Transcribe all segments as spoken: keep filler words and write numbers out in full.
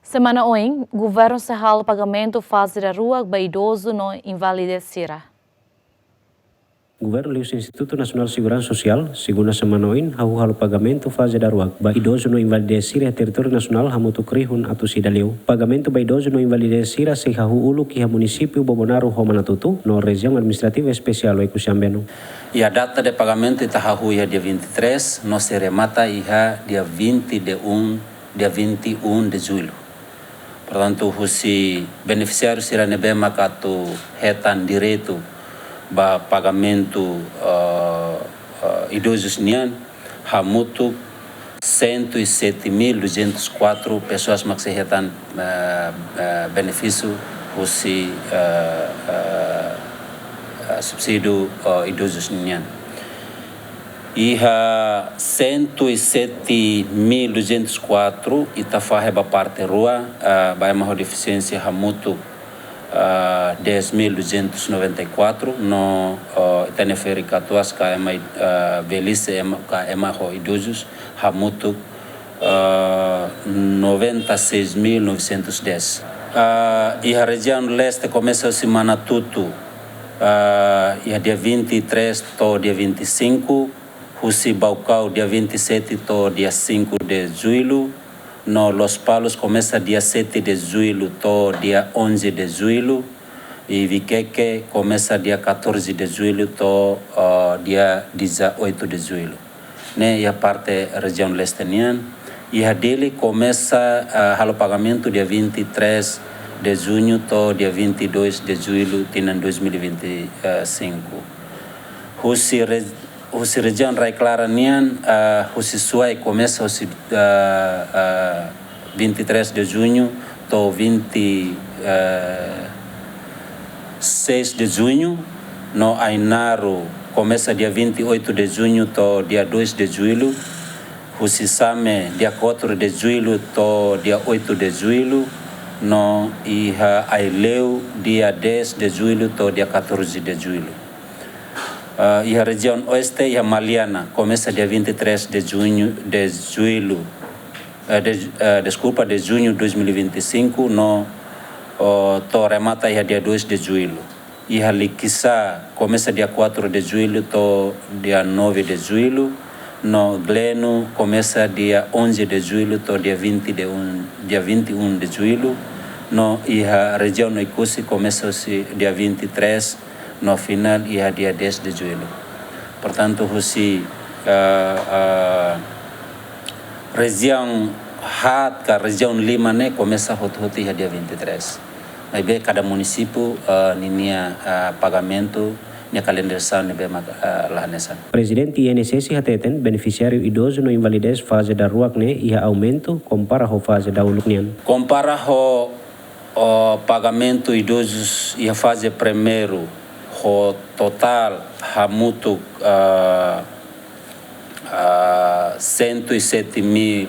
Semana oin, governu sei halo pagamentu faze daruak ba idozu no invalidez sira. Governu liuhusi Institutu Nasionál Seguransa Sosiál, segunda semana oin, hahú halo pagamentu faze daruak ba idozu no invalidez sira iha territóriu nasionál hamutuk rihun atus ida liu. Pagamentu ba idozu no invalidez sira sei hahú uluk iha munisípiu Bobonaro ho Manatuto, no Rejiaun Administrativa Espesiál Oekusi Ambeno. Iha data de pagamento ita hahú iha dia vinte e três, no sei remata iha dia vinte de um, dia vinte e um de julho. Portantu, husi benefisiáriu sira ne'ebé maka atu hetan direitu ba pagamentu, eh, eh, idozus nian, hamutuk cento e sete mil duzentos e quatro pessoas mak sei hetan, eh, eh, benefísiu husi, eh, eh, eh, subsídiu, eh, idozus nian. Iha cento e sete mil duzentos e quatro, ita fahe ba parte rua, ah, ba ema ho defisiénsia hamutuk, ah, dez mil duzentos e noventa e quatro, no, ah, ita refere katuas ka ema, ah, velhice, ema, ka ema ho idozus hamutuk, ah, noventa e seis mil novecentos e dez. Ah, iha rejiaun leste komesa husi Manatuto, ah, iha dia vinte e três to'o dia vinte e cinco, husi Baucau dia vinte e sete to'o dia cinco de julho, no Lospalos komesa dia sete de julho to'o dia onze de julho, i Viqueque komesa dia catorze de julho to'o, ah, dia dezoito de julho. Ne'e iha parte rejiaun leste nian. Iha Dili komesa, ah, halo pagamentu dia vinte e três de junho to'o dia vinte e dois de julho tinan dois mil e vinte e cinco. Husi re-, husi rejiaun Rai Klaran nian, ah, husi Suai komesa husi, ah, ah, vinte e três de junho to'o vinte, eh, seis de junho, no Ainaro komesa dia vinte e oito de junho to'o dia dois de julho, husi Same dia quatro de julho to'o dia oito de julho, no iha Aileu dia dez de julho to'o dia catorze de julho. Ah, iha rejiaun oeste, iha Maliana, komesa dia vinte e três de junho, de julho, eh, de, eh, deskulpa, de junho dois mil e vinte e cinco, no, oh, to'o remata iha dia dois de julho. Iha Liquiçá, komesa dia quatro de julho to'o dia nove de julho, no Gleno komesa dia onze de julho to'o dia vinte de um, dia vinte e um de julho, no iha rejiaun Oekusi komesa husi dia vinte e três, no finál iha dia dez de julho. Portantu, husi, ah, ah, rejiaun haat ka rejiaun lima ne'e komesa hotu-hotu iha dia vinte e três. Maibé kada munisípiu, ah, ninia, ah, pagamentu, nia kalendarizasaun ne'ebé mak, ah, la hanesan. Prezidente I N S S hateten, benefisiáriu idozu no invalidez faze daruak ne'e iha aumentu, kompara ho faze dahuluk nian. Kompara ho, oh, pagamentu idozus iha faze primeiru ho totál hamutuk, ah, ah, cento e sete mil,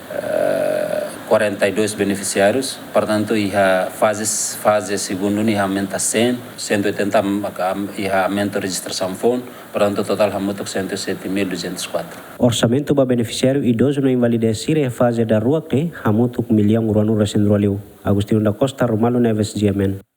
eh, quarenta e dois beneficiários. Portantu, iha faze, faze segundu ne'e aumenta cem, cento e oitenta, maka am-, iha aumentu rejistrasaun foun. Portantu, totál hamutuk cento e sete mil duzentos e quatro. Orsamentu ba benefisiáriu idozu no invalidez sira iha faze daruak ne'e hamutuk millaun ruanulu-resin-rua liu. Agostinho da Costa, Romualdo Neves, G M N.